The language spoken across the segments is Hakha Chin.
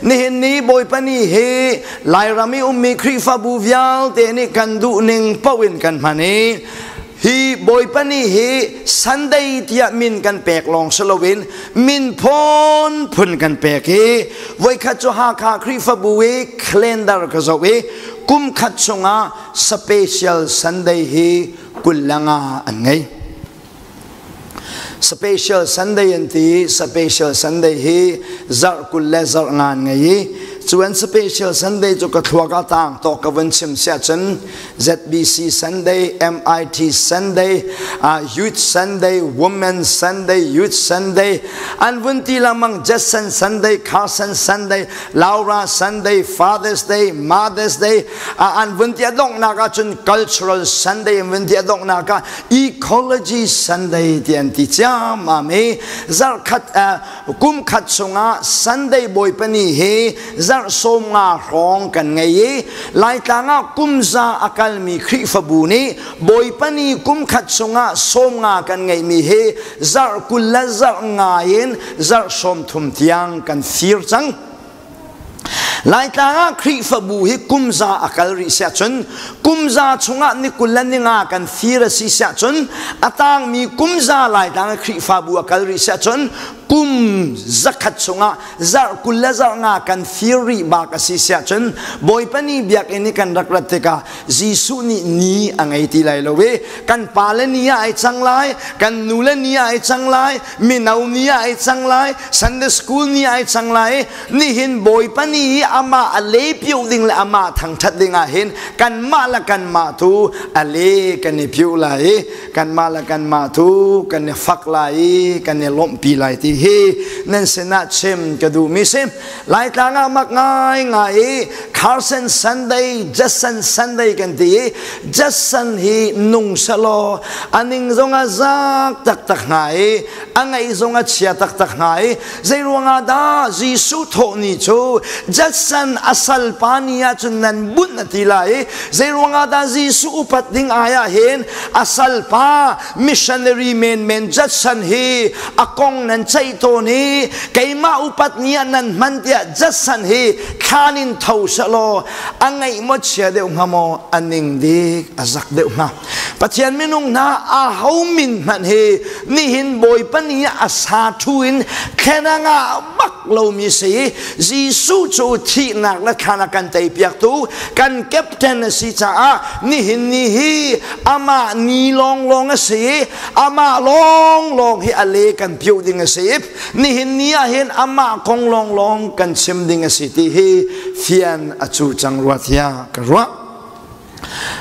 Nihin ni Bawipa ni hi Lairam i ummi Khrihfabu vialte nih kan duh ning paoh in kan hman i hi Bawipa ni hi Sunday tiah min kan pek lawng si loin min phun phun kan pek i voikhat cu Hakha Khrihfabu i calendar ka zoh i kum khat chungah special Sunday hi 25 an ngei. Special Sunday an ti Special Sunday hi zarh 20 le zarh nga an ngei i cuan Special Sunday cu ka thluak ah tang tawk ka vun chim siah cun ZBC Sunday, MIT Sunday, Youth Sunday, Women Sunday, Youth Sunday, an vun ti lengmang Jetson Sunday, Carson Sunday, Laura Sunday, Father's Day, Mother's Day, an vun ti a donghnak ah cun Cultural Sunday an vun ti a donghnak ah Ecology Sunday ti an ti ciammam i zarhkhat kum khat chungah Sunday Bawipa ni hi zarh 15 hrawng kan ngei i Laitlang ah kum za a kalmi Khrihfabu nih Bawipa ni kum khat chungah 15 kan ngeihmi hi zarh 20 le zarh nga in zarh 30 tiang kan fir cang. Laitlang ah Khrihfabu hi kum za a kal rih siah cun kum za chungah ni 20 le ni nga kan fir a si siah cun a tangmi kum za Laitlang ah Khrihfabu a kal rih siah cun kum zakhat chungah zarh 20 le zarh nga kan fir rih bak a si siah cun Bawipa ni biakinn i kan rak rat tikah Jesuh nih ni a ngei ti lai lo i kan pale ni ah ai cang lai, kan nule ni ah ai cang lai, mino ni ah ai cang lai, Sunday school ni ah ai cang lai. Nihin Bawipa ni i amah a le pio ding le amah thangthat ding ah hin kanmah le kanmah tu a le kan i pio lai i kanmah le kanmah tu kan i fak lai i kan i lawmhpi lai ti hi nan sinah chim ka duhmi si. Laitlang ah mak ngai ngai i Carson Sunday, Jason Sunday kan ti i Jason hi nung selaw aning zong a zak taktak hnga i a ngaih zong a chia taktak hnga i zei ruangah dah Jesuh thawh ni cu Jason a salpa ni ah cun nan bunh a ti lai i zei ruangah dah Jesuh upat ding ai ah hin a salpa missionary menmen Judson hi a kong nan ceih tawn i keimah upat ni ah nan hman tiah Judson hi thlan in tho selaw a ngaih maw chia deuh hnga maw a ning dik a zak deuh hnga Pathian minung hna a ho min hmanh hi nihin Bawipa ni ah a sa thu in thlen a ngah bak lomi si Jesuh cu thihnak le thlan a kan teipiaktu kan captain a si caah nihin ni hi amah ni lawnglawng a si i amah lawnglawng hi a le kan piuh ding a si nihin ni ah hin amah kong lawnglawng kan chim ding a si ti hi fian a cu cang rua tiah ka ruah.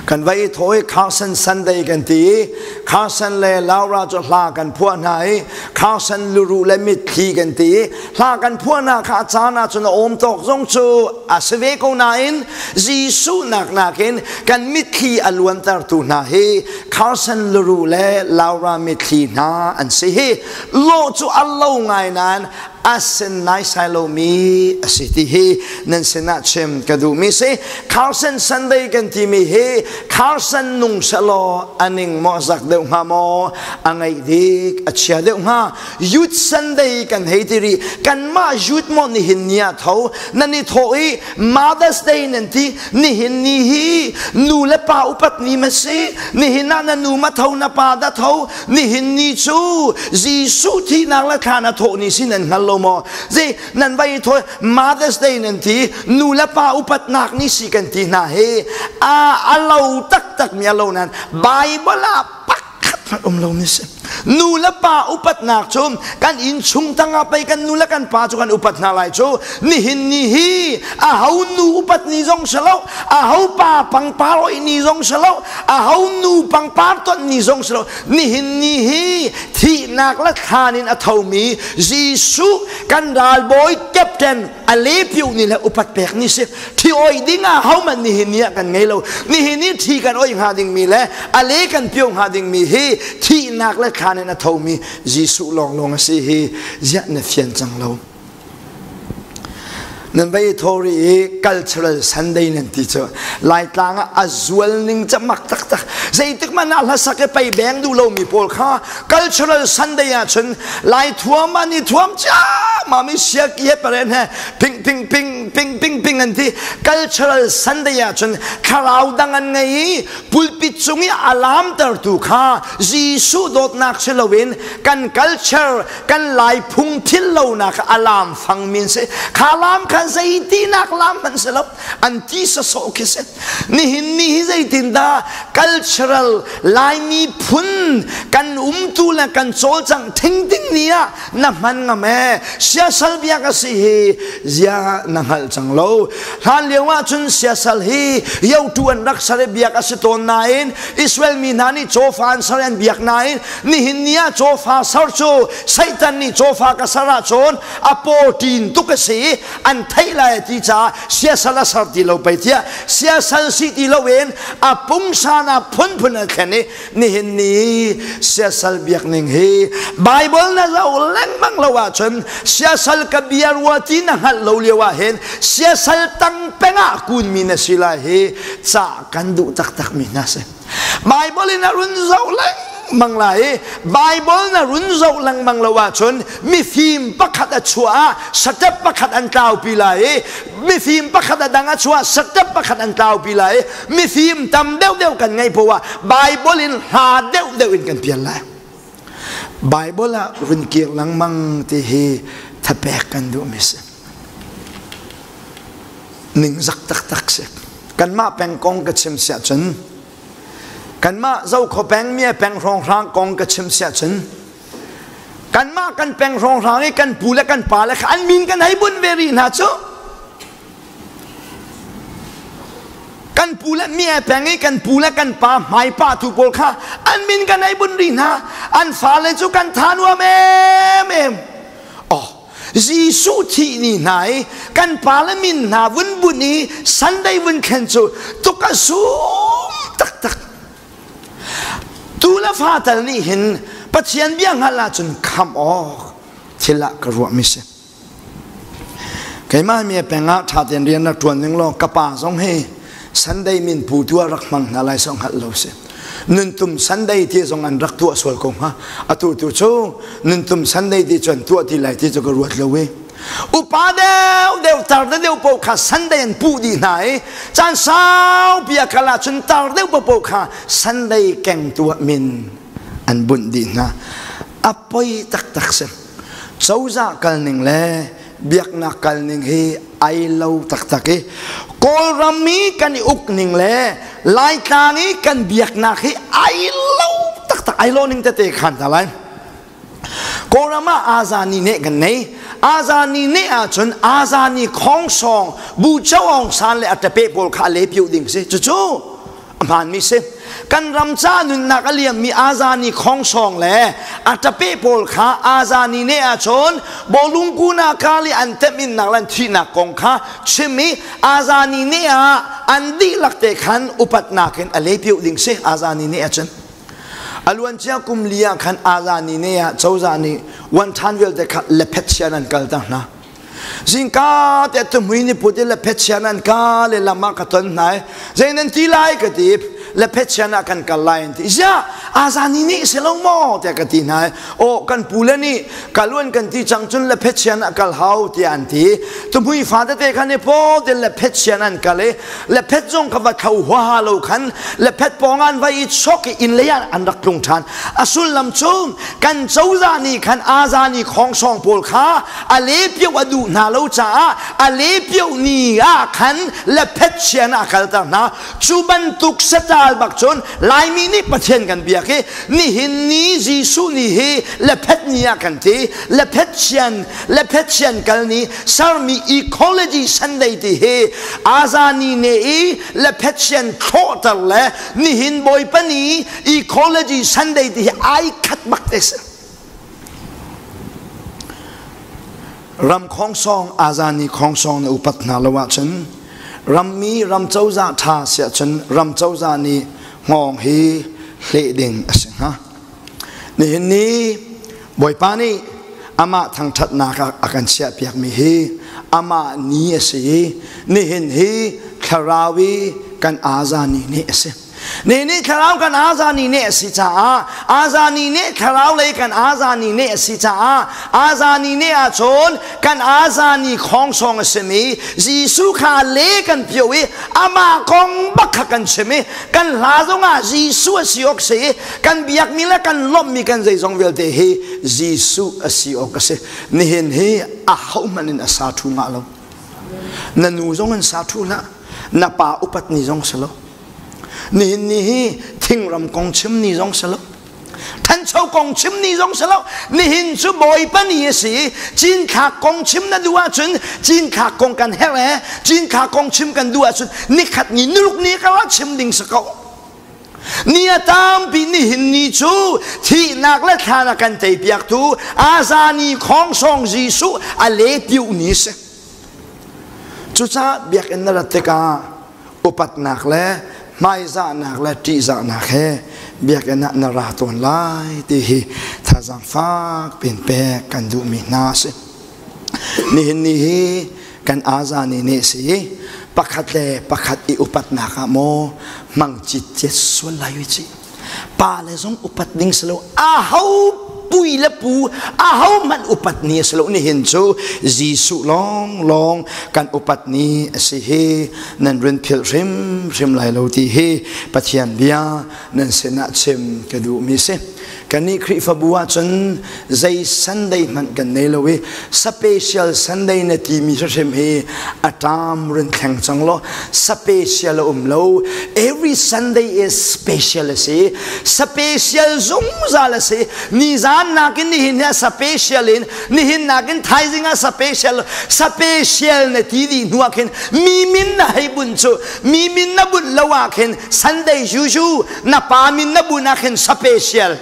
Kan va i thaw i Carson Sunday kan ti i Carson le Laura cu hla kan phuah hna i Carson luruh le mitthli kan ti i hla kan phuah hna kha a caan ah cun a awm tawk zong cu a si ve ko nain Jesuh nak nakin kan mitthli a luantertu hna hi Carson luruh le Laura mitthli hna an si hi lawh cu a lo ngai nain a sin naisai lomi a si ti hi nan sinah chim ka duhmi si. Carson Sunday kan timi hi Carson nung selaw a ning maw zak deuh hnga maw a ngaih dik a chia deuh hnga. Youth Sunday kan hei ti rih kanmah youth maw nihin ni ah tho nan i thawh i Mother's Day nan ti nihin ni hi nu le pa upat ni ma si nihin ah na nu ma tho na pa da tho nihin ni cu Jesuh thihnak le thlan a thawh ni si nan hngal lo maw zi nan vai thawi Mother's Day nan ti nu le pa upatnak ni si kan ti hna hi a a lo taktak mi a lo nan Bible ah pakhat hmanh um lo mi si nu le pa upatnak cu kan inn chung tangah pei kan nu le kan pa cu kan upat hna lai cu nihin ni hi a ho nu upat ni zong si lo a ho pa pangpar oi ni zong si lo a ho nu pangpar ton ni zong si lo nihin ni hi thihnak le thlan in a thomi Jesuh kan ralbawi captain a lepiu ni le upat pek ni si thi oi ding ah homan nihin ni ah kan ngei lo nihin ni thi kan oi hnga ding mi le a le kan pio hnga ding mi hi thihnak le thlan in a thomi Jesuh lawnglawng a si hi ziah na fian cang lo. Nan vai thori i cultural Sunday nan ti cu Laitlang ah a zual ning ca mak taktak. Zeitik man ah hlasak i pei beng duh lomi pawl kha cultural Sunday ah cun Lai thuam an i thuam ciammam i siaki he paren he ping ping ping ping ping ping an ti. Cultural Sunday ah cun thlarau dang an ngei i pulpit cung i a laamtertu kha Jesuh dawtnak si loin kan culture kan Lai phung thil lonak a laam fang min si. Kha laam kha zeitinak laam hmanh si lo, an ti sawsawh khi si. Nihin ni hi zeitindah cultural Laimi phun kan umtu le kan cawlcangh thing ding ni ah na hman ngam e? Siasal biak a si hi zia na hngalh cang lo. Hlan lio ah cun siasal hi yotu an rak sar i biak a si tawn nain Israel mi hna nih cawfa an sar an biak nain nihin ni ah cawfa sar cu Satan nih cawfa ka sar ahcun a paw ṭin tuk a si i an theih lai ti caah siasal a sar ti lo pei tiah siasal si ti loin a pungsan ah phunphun an thlen i nihin ni siasal biak ning hi Bible na zoh lengmang lo ahcun siasal ka bia rua ti na hngalh lo lio ah hin siasal tang peng ah kunmi na si lai hi ca kan duh taktak mi hna si. Bible in a run zoh lengmang lai i Bible na run zoh lengmang lo ahcun mifim pakhat a chuah ah step pakhat an tlaupi lai i mifim pakhat a dang a chuah step pakhat an tlaupi lai i mifim tam deuhdeuh kan ngeih poah Bible in hla deuhdeuh in kan pial lai. Bible ah run kir lengmang ti hi thapek kan duhmi si. Ningzak taktak si. Kanmah peng kong ka chim siah cun, kanmah Zokhaw peng mi peng hrawnghrang kong ka chim siah cun, kanmah kan peng hrawnghrang i kan pu le kan pa le kha an min kan hei bunh ve rih hna cu. Kan pu le mi peng i kan pu le kan pa hmaipa tu pawl kha an min kan hei bunh rih hna. An fale cu kan tha nuam em em. Oh, Jesuh thih ni hna i kan pale min hna vun bunh i Sunday vun thlen cu tuk a sum taktak. Tu le fa tal nih hin Pathian bia hngalh ahcun khamh awk thil ah ka ruahmi si. Keimah mi peng ah ṭha tein rian rak ṭuan ning law ka pa zong hi Sunday min pu tu ah rak hmang hna lai song hngalh lo si. Nuntum Sunday ti zong an rak tuah sual ko hnga. Atu tu cu nuntum Sunday ti cu an tuah ti lai ti cu ka ruat lo i. Upa deuh deuh tar deuh paoh kha Sunday an puh dih hna i caan saupi a kal ahcun tar deuh paoh kha Sunday keng tuah min an bunh dih hna. A poi taktak si. Cozah kalning le biaknak kalning hi ai lo taktak i Kawlram i kan i uk ning le Laitlang i kan biaknak hi ai lo taktak, ai lo ning tete khan ta lai. Kawlram ah Azani ne kan nei. Azani ne ahcun Azani khongsong Bu Cho Aung San le a tape pawl kha a le piu ding si. Cucu a hmaanmi si. Kan ram ca nunnak a liammi Azani khongsawng le a ṭape pawl kha Azani ne ahcun bawlung kuna kali an temhinnak le an thihnak kong kha chim i Azani ne ah an dihlak te khan upatnak in a lepiu ding si Azani ne ahcun. A luancia kum li ah khan Azani ne ah cozah nih wan ṭhan vialte kha lephet sian an kalter hna. Zingka te tuhmui ni put i lephet sian an ka le lam ah ka ton hna i zei nan ti lai ka ti, lephet sian ah kan kal lai an ti. Ziah, azani nih si lo maw tiah ka ti hna i aw kan pu le nih kaluan kan ti cang cun lephet sian ah kal hau tiah an ti. Tuhmui fa tete khan i paw te lephet sian an kal i lephet zong kha va tho huaha lo khan lephet pawng an vai i chok i inn lei ah an rak tlung ṭhan. A sullam cu kan cozah nih khan azani khongsawng pawl kha a lepio a duh hna lo caah a lepio ni ah khan lephet chian ah a kalter hna. Cu bantuk satal bak cun Laimi nih Pathian kan biak i nihin ni Jesuh ni hi lephet ni ah kan ti. Lephet chian lephet chian kal ni sermi ecology Sunday ti hi azani ne i lephet chian thlawhter le nihin Bawipa ni ecology Sunday ti hi ai khat bak te si. Ram khongsong azani khongsong na upat hna lo ahcun rammi ram cozah ṭha si ahcun ram cozah nih hngawng hi hleh ding a si hnga. Nihin ni Bawipa nih amah thangṭhatnak ah a kan chiahpiakmi hi amah ni a si i nihin hi thlarau i kan azani ni a si. Ni nih thlarau kan azani ne a si caah azani ne thlarau lei kan azani ne a si caah azani ne ahcun kan azani khongsong a simi Jesuh kha le kan pio i amah kong bak kha kan chim i kan hla zongah Jesuh a si awk si i kan biakmi le kan lawmhmi kan zeizong vialte hi Jesuh a si awk a si. Nihin hi ahohmanh in a sa ṭhu ngah lo. Na nu zong in sa ṭhu hlah. Na pa upat ni zong si lo. Nihin ni hi thingram kong chim ni zong si lo. Thancho kong chim ni zong si lo. Nihin cu Bawipa ni a si. Cinthlak kong chim na duh ahcun cinthlak kong kan herh e. Cinthlak kong chim kan duh ahcun nikhat ni nuruk ni ka ra chim ding si ko. Ni a tampi nihin ni cu thihnak le thlan a kan teipiaktu Azani khongsong Jesuh a le piu ni si. Cucaah biakinn na rat tikah upatnak le hmaizahnak le ṭihzahnak he biakinn ah na ra tawn lai ti hi thazaang fak pin pek kan duhmi hna a si. Nihin ni hi kan azani nih si pakhat le pakhat i upatnak ah maw hmang citcet sual lai u ci. Pa le zong upat ding si lo aho pui le pu aho hmanh upat ni a si lo nihin cu Jesuh lawng lawng kan upat ni a si hi nan run philh hrimhrim lai lo ti hi Pathian bia nan sinah chim ka duhmi si. Kannih Khrihfabu ahcun zei Sunday hmanh kan nei lo i special Sunday na timi hrimhrim hi a ṭam run thleng cang law special a um lo. Every Sunday is special a si. Special zungzal a si. Nizan nakin nihin hi a special in nihin nakin thaizing ah special special na ti dih hnu ah khin mi min na hei bunh cu mi min na bunh lo ah khin Sunday juju na pa min na bun ah khin special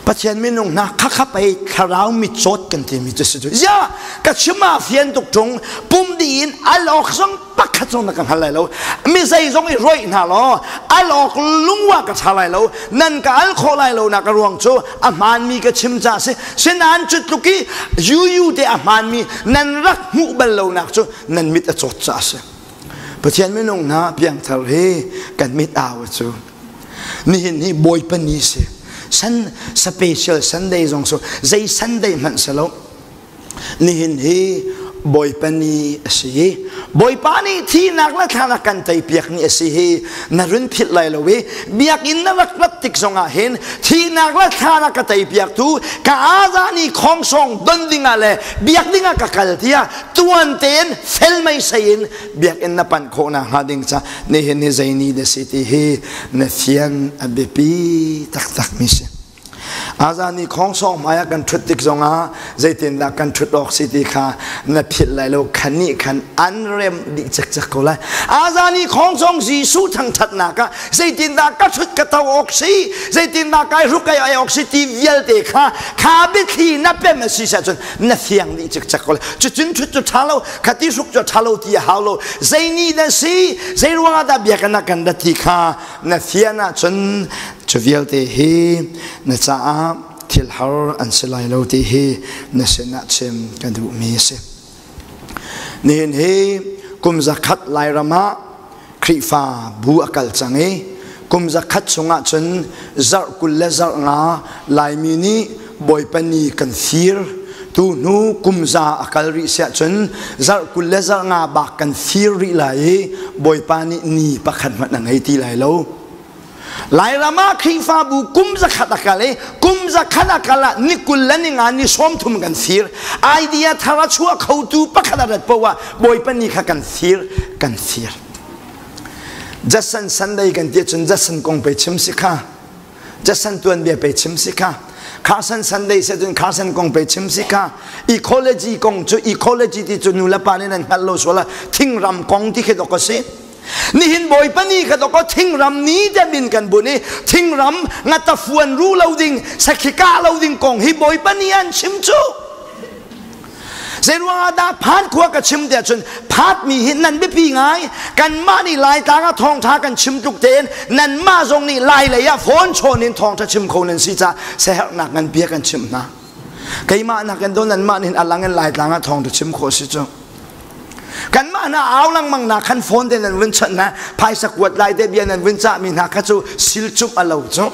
Pathian minung hna khakha pei thlarau mitcawt kan timi cu si cu ya ka chim ah fian tuk tung pum di in al awk zong pakhat zong na ka hngal lai lo mi zei zong i roih hna law al awk lungwa ka tha lai lo nan ka al khawh lai lo nak a ruang cu a hmaanmi ka chim ca si sinain cu tluk i UU te a hmaanmi nan rak hmuh bal lo nak cu nan mit a cawt ca si Pathian minung hna piangthar hi kan mit au cu nihin hi Bawipa ni si san special Sunday zong so zei Sunday hmanh si lo nihin hi Bawipa ni a si Bawipa nih thihnak le thlanak kan teipiak ni a si hi na run philh lai lo i biakinn na rak rat tik zongah hin thihnak le thlanak ka teipiaktu ka azani khongsong don dingah le biak dingah ka kal tiah tuan tein fel meisei in biakinn na panh khawh nakhnga ding ca nihin hi zei ni na si ti hi na fian a biapi taktak mi si. Azani khongsong hmai ah kan ṭhut tik zongah zeitindah kan ṭhut awk si ti kha na philh lai lo khan nih khan an rem dih cekcek ko lai. Azani khongsong Jesuh thangṭhatnak ah zeitindah ka ṭhut ka to awk si zeitindah kai hruk kai ai awk si ti vialte kha kha biathli na pem a si cun na fiang dih cikcek ko cucun ṭhut cu ṭha lo khati hruk cu ṭha lo ti a hau lo zei ni na si zei ruangah dah biakinn ah kan rat ti kha na fian ahcun cu vialte hi na caah thil har an si lai lo ti hi na sinah chim ka duhmi a si. Nihin hi kum zakhat Lairam ah Khrihfa bu a kal cang i kum zakhat chungah cun zarh 20 le zarh nga Laimi nih Bawipa ni kan fir. Tu hnu kum za a kal rih siah cun zarh 20 le zarh nga bak kan fir rih lai i Bawipa nih ni pakhat hmanh a ngei ti lai lo. Lairam ah Khrihfabu kum zakhat a kal i kum zakhat a kal ah ni 20 le ni nga ni 30 kan fir. Idea thar a chuah khotu pakhat a rat poah ah Bawipa ni kha kan fir, kan fir. Jason Sunday kan ti cun Jason kong pe chim si kha. Jason tuanbia pe chim si kha. Carson Sunday se cun Carson kong pe chim si kha. Ecology kong cu ecology ti cu nu le pa nih nan hngalh lo sual ah thingram kong ti khi dok a si. Nihin Bawipa ni kha dawkaw thingram ni te min kan bun i thingram ngatafuan ru lo ding sakhi kah lo ding kong hi Bawipa ni an chim cu. Zeiruang ah dah phat khua ka chim tiah cun phat mi hi nan biapi ngai kanmah nih Laitlang ah thawngtha kan chim tluk tein nanmah zong nih Lai lei ah phone chawn in thawngtha chim kho nan si caah siaherhnak ngan bia kan chimh hna. Keimah nakin do nanmah nih alang in Laitlang ah thawng chim khawh si cu. Kanmah hna au lengmang na khan phone te nan vun chawnh hna, phaisa kuat lai te bia nan vun cah mi hna kha cu sil cumh a lo cu.